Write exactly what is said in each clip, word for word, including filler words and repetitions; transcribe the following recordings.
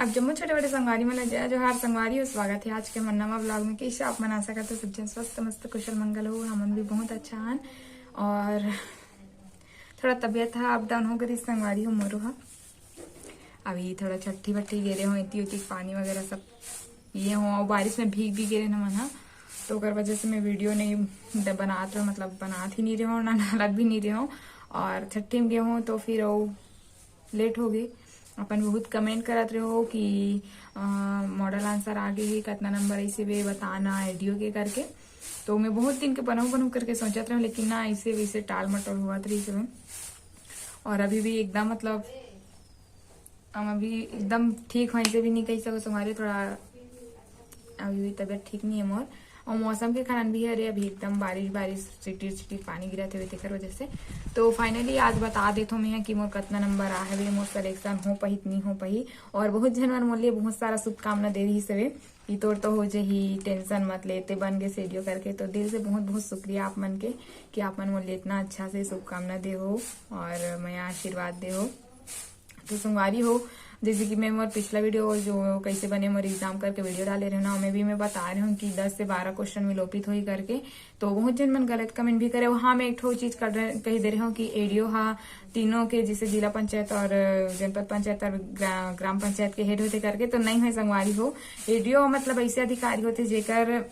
अब जम्मो छोटे बड़े संगवारी मन ला जय जोहार। संगवारी हो, स्वागत हे आज के हमर नवा vlog में। कइसे आप मन? आशा करत हों सब झन स्वस्थ मस्त कुशल मंगल हो। हमन भी बहुत अच्छा हन और थोड़ा तबियत ह up down हो गे रहिस संगवारी हो मोरो ह। अभी थोड़ा छट्ठी वट्ठी गे रहे हों, एती ओती पानी वगैरह सब ये हों, अउ बारिश में भीग भी गे रहे हमन ह, तो ओकर वजह से मैं video नहीं ड-, बनात रहे, मतलब बनात ही नहीं रहे हों, ना डालत भी नहीं रहे हों। और छट्ठी में गे हों तो फिर वो late हो गे। अपन बहुत comment करत रहे हो कि, अ, model answer आ गे हे, कितना number ऐसे बे बताना एडीओ के करके। तो मैं बहुत दिन के बनहूँ बनहूँ करके सोचत रहे हों, लेकिन ना, ऐसे वैसे टाल मटोल होवत रहिस हे। और अभी भी एकदम, मतलब, हम अभी एकदम ठीक हों, ऐसे भी नहीं कह सको संगवारी, थोड़ा अभी भी तबियत ठीक नहीं है मोर। और मौसम के कारण भी, अरे, अभी एकदम बारिश बारिश, चिटिर चिटिर पानी गिरत हवे, तेकर वजह से। तो finally आज बता देत हों मैं कि मोर कितना number आ हवे, मोर selection हो पाही कि नहीं हो पाही। और बहुत झन मन मोर लिए बहुत सारा शुभकामना दे रहिस हवे कि तोर तो हो जाही, tension मत ले, ते बन गे एडीओ करके। तो दिल से बहुत बहुत शुक्रिया आप मन के कि आप मन मोर लिए इतना अच्छा से शुभकामना दे हो और मैं आशीर्वाद दे हो। तो संगवारी हो, जैसे कि मैं मोर पिछला video जो कैसे बने मोर exam करके video डाले रहे ना, ओमे भी मैं बता रहे हों कि दस से बारह question विलोपित होही करके। तो बहुत झन मन गलत comment भी करे। हाँ, मैं एक ठो चीज कर रहे, कही दे रहे हों कि एडीओ हा तीनों के, जैसे जिला पंचायत और जनपद पंचायत और ग्रा-, ग्राम पंचायत के head होथे करके, तो नहीं होय संगवारी हो। एडीओ मतलब ऐसे अधिकारी होथे जेकर,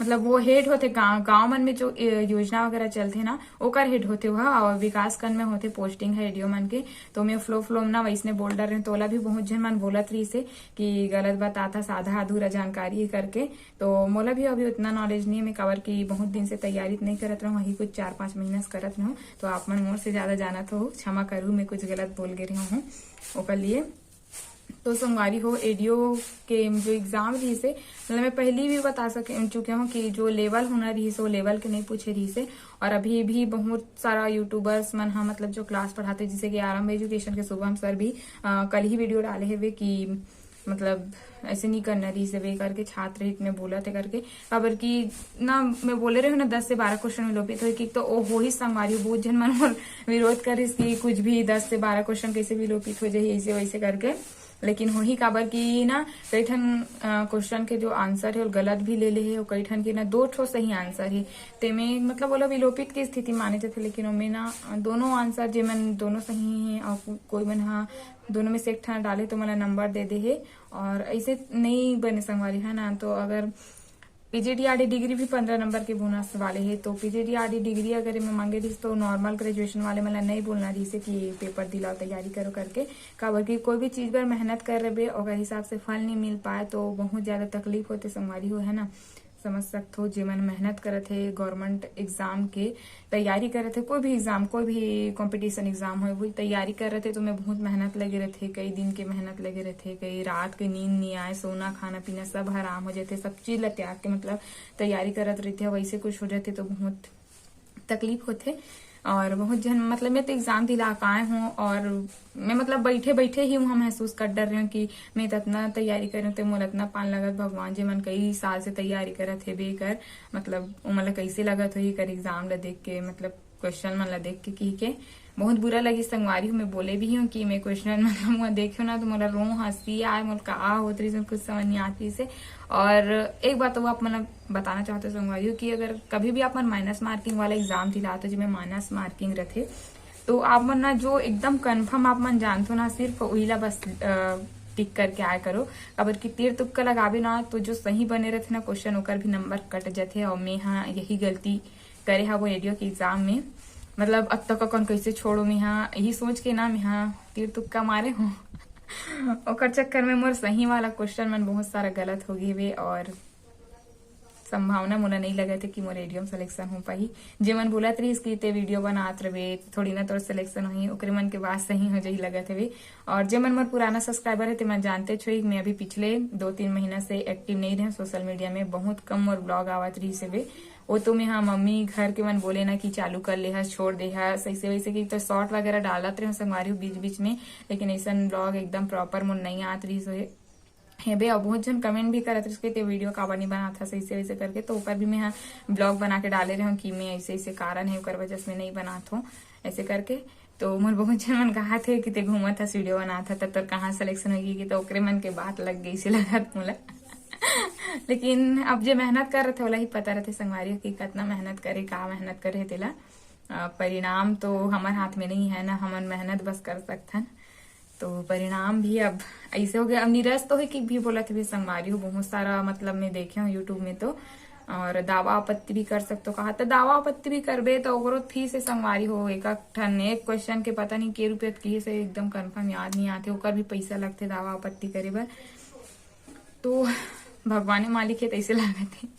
मतलब वो head होथे गाँव, गाँव मन में जो, ए, योजना वगैरह चलथे ना, ओकर head होथे वह, और विकास खंड में होथे posting ह एडीओ मन के। तो मैं flow flow में ना वैसने बोल डरे रहें, तो ओला भी बहुत झन मन बोलत रहिस हे कि गलत बताथा, साधा अधूरा जानकारी हे करके। तो मोला भी अभी उतना knowledge नहीं है, मैं काबर कि बहुत दिन से तैयारी नहीं करत रहे हों, वही कुछ चार पाँच महीना से करत रहे हों, तो आप मन मोर से ज्यादा जानत हो, क्षमा करू, मैं कुछ गलत बोल गे रहे हों ओकर लिए। तो संगवारी हो, एडीओ के जो exam रहिस हे, मतलब मैं पहली भी बता सके, चुके हों कि जो level होना रहिस हे, वो level के नहीं पूछे रहिस हे। और अभी भी बहुत सारा YouTubers मन हा, मतलब जो class पढ़ाथे, जैसे कि आरंभ education के शुभम sir भी, अ, कल ही video डाले हवे कि मतलब ऐसे नहीं करना रहिस हवे करके, छात्र हित में बोलत हे करके। काबर कि ना, मैं बोले रहे हों ना, दस से बारह question विलोपित होही कि, तो ओ होही संगवारी हो, बहुत झन मन मोर विरोध करिस कि कुछ भी दस से बारह question कैसे विलोपित हो जाही ऐसे वैसे करके। लेकिन होही काबर कि ना, कई ठन, अ, question के जो answer हे, वो गलत भी ले ले हे, और कई ठन के ना दो ठो सही answer हे, तेमे मतलब ओला विलोपित के स्थिति माने जाथे। लेकिन ओमे ना, अ, दोनों answer, जेमन दोनों सही हे और को-, कोई मन हा दोनों में से एक ठन डाले तो मोला number दे दे हे। और ऐसे नहीं बने संगवारी, है ना। तो अगर पीजीडीआरडी degree भी पंद्रह number के bonus वाले हे, तो पीजीडीआरडी degree अगर एमे मांगे रहिस तो normal graduation वाले मन ला नहीं बोलना रहिस हे कि paper दिलाओ, तैयारी करो करके। काबर कि कोई भी चीज बर मेहनत कर रहे, ओकर हिसाब से फल नहीं मिल पाए, तो बहुत ज्यादा तकलीफ होथे संगवारी हो, है ना। समझ सकथो, जेमन मेहनत करत हे government exam के तैयारी करत हे, कोई भी exam, कोई भी competition exam होय, वो तैयारी करत हे, तो मैं बहुत मेहनत लगे रहथे, कई दिन के मेहनत लगे रहथे, कई रात के नींद नहीं आए, सोना, खाना, पीना सब हराम हो जाथे, सब चीज ला त्याग के मतलब तैयारी करत रहथे, वैसे कुछ हो जाथे तो बहुत तकलीफ होथे। और बहुत झन, मतलब मैं तो exam दिला के आए हों और मैं मतलब बैठे बैठे ही वहाँ महसूस कर डर रहे हों कि मैं तो इतना तैयारी करे हों, तो मोला इतना पान लगत, भगवान, जेमन कई साल से तैयारी करत हे बेकर, मतलब ओमन ला कैसे लगत होही कर exam ला देख के, मतलब question मन ला देख के, कही के बहुत बुरा लगिस संगवारी हो। मैं बोले भी हों कि मैं question मतलब मैं देखे हों ना, तो मोला रों हंसी आए, मोला का होत रहिस, कुछ समझ नहीं आत रहिस हे। और एक बात वो आप मन ला बताना चाहत हों संगवारी हो कि अगर कभी भी आप मन minus marking वाला exam दिलात हो, जेमे minus marking रहथे, तो आप मन ना जो एकदम confirm आप मन जानथो ना, सिर्फ वही ला बस, अ, tick करके आया करो। काबर कि तीर तुक्का लगाबे ना, तो जो सही बने रहथे ना question, ओकर भी number कट जाथे। और मैं हा यही गलती करे हा वो एडीओ के exam में, मतलब अतका कन कैसे छोड़ो, मैं हा यही सोच के ना मैं हा तीर तुक्का मारे हों। ओकर चक्कर में मोर सही वाला question मन बहुत सारा गलत हो गे हवे और संभावना मोला नहीं लगत हे कि मोर एडीओ में selection हो पाही। जेमन बोलत रहिस कि ते video बनात रहे, थोड़ी ना तोर selection होही, ओकरे मन के बात सही हो जाही लगत हवे। और जेमन मोर पुराना subscriber हे, तेमन जानते छो, मैं अभी पिछले दो तीन महीना से active नहीं रहे social media में, बहुत कम मोर vlog आवत रहिस हवे। वो तो मैं हा मम्मी घर के मन बोले ना कि चालू कर ले हस, छोड़ दे हस, ऐसे वैसे कि तो short वगैरह डालत रहे संगवारी हो बीच बीच में, लेकिन ऐसन vlog एकदम proper मोर नहीं आत रहिस हे। हेबे, और बहुत झन comment भी करत रहिस कि ते video काबर नहीं बनात हस ऐसे वैसे करके, तो ओकर भी मैं हा vlog बना के डाले रहे हों कि मैं ऐसे ऐसे कारण हे, ओकर वजह से मैं नहीं बनात हों ऐसे करके। तो मोर बहुत झन मन कहा थे कि ते घूमत हस, वीडियो बनात हस, तब तोर कहाँ सिलेक्शन होगी, कि तो ओकरे मन के बात लग गई से लगत मोला। लेकिन अब जे मेहनत कर रथे, ओला ही पता रथे संगवारी हो कि कितना मेहनत करे, का मेहनत करे तेला। अ, परिणाम तो हमर हाथ में नहीं है ना, हमन मेहनत बस कर सकथन। तो परिणाम भी अब ऐसे हो गया। अब नीरज तो है कि भी बोला थे भी संगवारी हो, बहुत सारा मतलब मैं देखे हूँ YouTube में तो, और दावा आपत्ति भी कर सकते हो कहा, तो दावा आपत्ति भी करबे तो ओकरो फीस है संगवारी हो। एक ठन एक क्वेश्चन के पता नहीं के रुपये की से एकदम कंफर्म याद नहीं आते, ओकर भी पैसा लगते दावा आपत्ति करे बर। तो भगवान मालिक है, तैसे लागत है।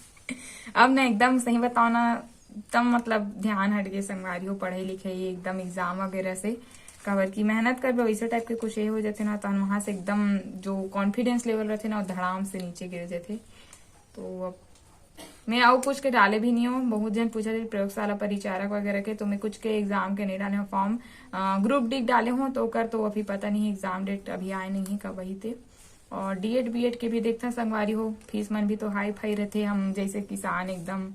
अब ना एकदम सही बताओ ना, एकदम मतलब ध्यान हट गए संगवारी हो, पढ़ाई लिखाई एकदम एग्जाम वगैरह से। काबर कि मेहनत करबे वैसे टाइप के कुछ ये हो जाते ना, तो वहाँ से एकदम जो कॉन्फिडेंस लेवल रहते ना, वो धड़ाम से नीचे गिर जाते। तो अब मैं आउ कुछ के डाले भी नहीं हूँ। बहुत जन पूछा थे प्रयोगशाला परिचारक वगैरह के, तो मैं कुछ के एग्जाम के नहीं डाले हूँ फॉर्म। ग्रुप डी डाले हूँ तो ओकर तो अभी पता नहीं, एग्जाम डेट अभी आए नहीं है कब वही थे। और डीएड बीएड के भी देखता संगवारी हो, फीस मन भी तो हाई फाई रहते। हम जैसे किसान एकदम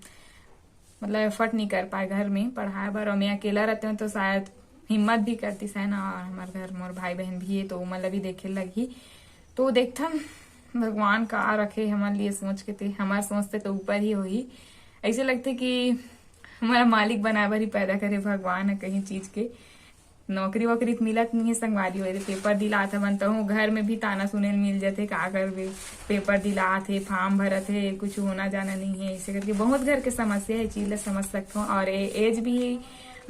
मतलब एफर्ट नहीं कर पाए घर में पढ़ाए बर, और मैं अकेला रहते हूँ तो शायद हिम्मत भी करती है ना, और हमारे घर मोर भाई बहन भी है तो ओमन ला भी देखे लगी। तो देखथन भगवान का रखे हमारे लिए सोच के, ते हमारे सोच से तो ऊपर ही होही। ऐसे लगते कि हमारा मालिक बनाए बर ही पैदा करे भगवान है कहीं चीज के। नौकरी वोकरी तो मिलत नहीं है संगवारी हो, पेपर दिलात हवन तहूँ घर में भी ताना सुने ल मिल जाते, का करबे, पेपर दिलात है, फॉर्म भरत है, कुछ होना जाना नहीं है, ऐसे करके बहुत घर के समस्या है, चीज ला समझ सकते हो। और एज भी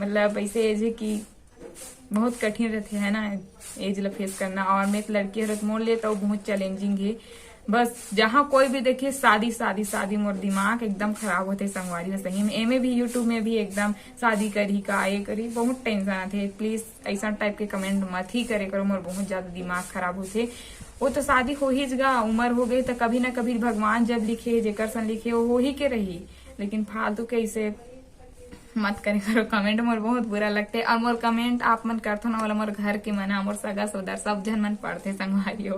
मतलब ऐसे एज है कि बहुत कठिन रहते है ना एज ला फेस करना। और मैं तो लड़की हरत मोर लिए तो बहुत चैलेंजिंग है। बस जहाँ कोई भी देखे शादी शादी शादी, मोर दिमाग एकदम खराब होते संगवारी हो सही में। एमे भी YouTube में भी एकदम शादी करी का ये करी, बहुत टेंशन आते। प्लीज ऐसा टाइप के कमेंट मत ही करे करो, मोर बहुत ज्यादा दिमाग खराब होते। वो तो शादी हो ही जगा, उम्र हो गई तो कभी ना कभी भगवान जब लिखे, जेकर सन लिखे वो हो ही के रही, लेकिन फालतू के इसे मत करे करो कमेंट, मोर बहुत बुरा लगते। और मोर कमेंट आप मन करथो ना, वाला मोर घर के मन, मोर सगा सोदर सब जन मन पढ़ते संगवारी हो।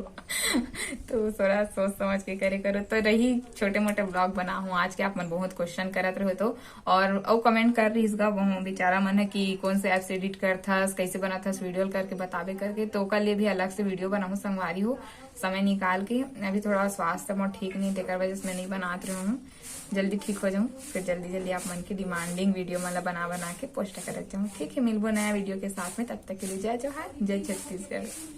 तो थोड़ा सोच समझ के करे करो। तो रही छोटे मोटे ब्लॉग बना हूँ आज के, आप मन बहुत क्वेश्चन करत रहो तो। और अउ कमेंट कर रही इसका वो बेचारा मन है कि कौन से ऐप से एडिट करथस, कैसे बनाथस वीडियो करके बताबे करके, तो ओकर लिए भी अलग से वीडियो बनाऊँ संगवारी हो समय निकाल के। अभी थोड़ा स्वास्थ्य मोर ठीक नहीं, तेकर वजह से मैं नहीं बनात रही हूँ। जल्दी ठीक हो जाऊँ, फिर जल्दी जल्दी आप मन के डिमांडिंग वीडियो मन ला बना बना के पोस्ट करत जाऊँ। ठीक है, मिलबो नया वीडियो के साथ में, तब तक के लिए जय जोहार, जय छत्तीसगढ़।